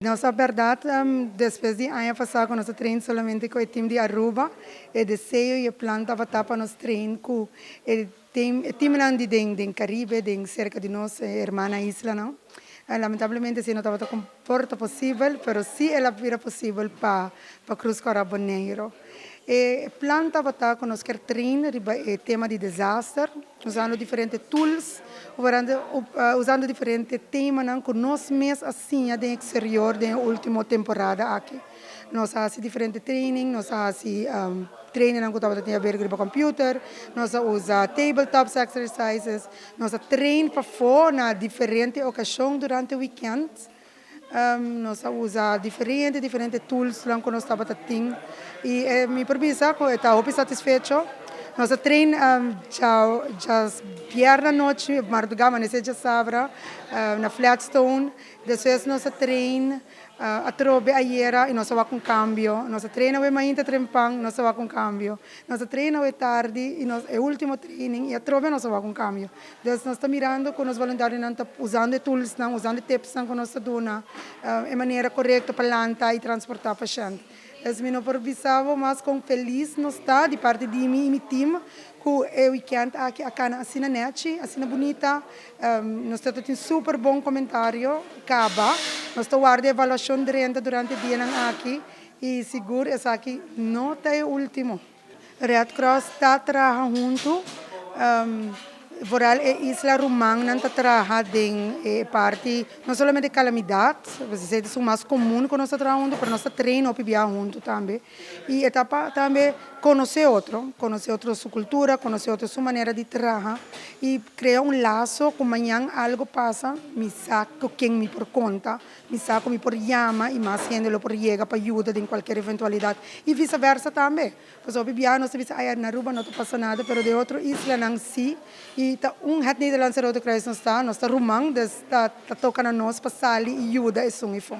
Nos a berdad, despues di aña pasa cu nos a train solamente cu e team di Aruba, e deseo y e plan tabata pa nos train cu e team, e teamnan di den Caribe, den cerca di nos hermana islanan. Lamentablemente esey no tabata por ta posibel, pero si el a bira posibel pa Cruz Cora Boneiro. E plan tabata cu nos kier train riba e tema di desaster, usando diferente tools, usando diferente temanan cu nos mes a siña den exterior den ultimo temporada aki. Nos a haci diferente training, nos a haci training cu tabata tin haber riba computer, nos a usa tabletops exercises, nos a train pafo na diferente ocasion durante weekend. Nos a usa diferente tools nan cu nos tabata tin y mi por bisa cu ta hopi satisfecho. Nos a train diabierna anochi, marduga, amanece diasabra, na Flatstone. Despues nos a train atrobe ayera y nos a wak un cambio. Nos a train awe mainta trempan, nos a wak un cambio. Nos a train awe tardi y nos e ultimo training y atrobe nos a wak un cambio. Dus nos ta mirando cu nos voluntarionan ta usando e tools nan, usando e tips nan cu nos ta duna, e manera corecto pa lanta y transporta pashent. Dus mi no por bisa bo mas con feliz nos ta di parti di mi y mi team cu e weekend aki a cana asina nechi, asina bunita. Nos ta tin super bon comentario caba. Nos ta warda evaluacion drenta durante e dianan aki y sigur esaki no ta e ultimo. Red Cross ta traha hunto, vooral e isla rumannan ta traha den e parti no solamente calamidad, esey ta mas comun cu nos ta traha hunto, pero nos ta train hopi bia hunto tambe. Y e ta tambe conoce otro, conoce otro su cultura, conoce otro su manera di traha y crea un laso cu mañan algo pasa, mi sa cu ken mi por conta, mi sa cu mi por yama y mas hende lo por yega pa yuda den cualkier eventualidad y viceversa tambe. Pasobra hopi bia nos ta bisa ay na Aruba no ta pasa nada, pero den otro islanan si y ta un Het Nederlandse Rode Kruis nos ta ruman, dus ta toca na nos pa sali y yuda esun y fo.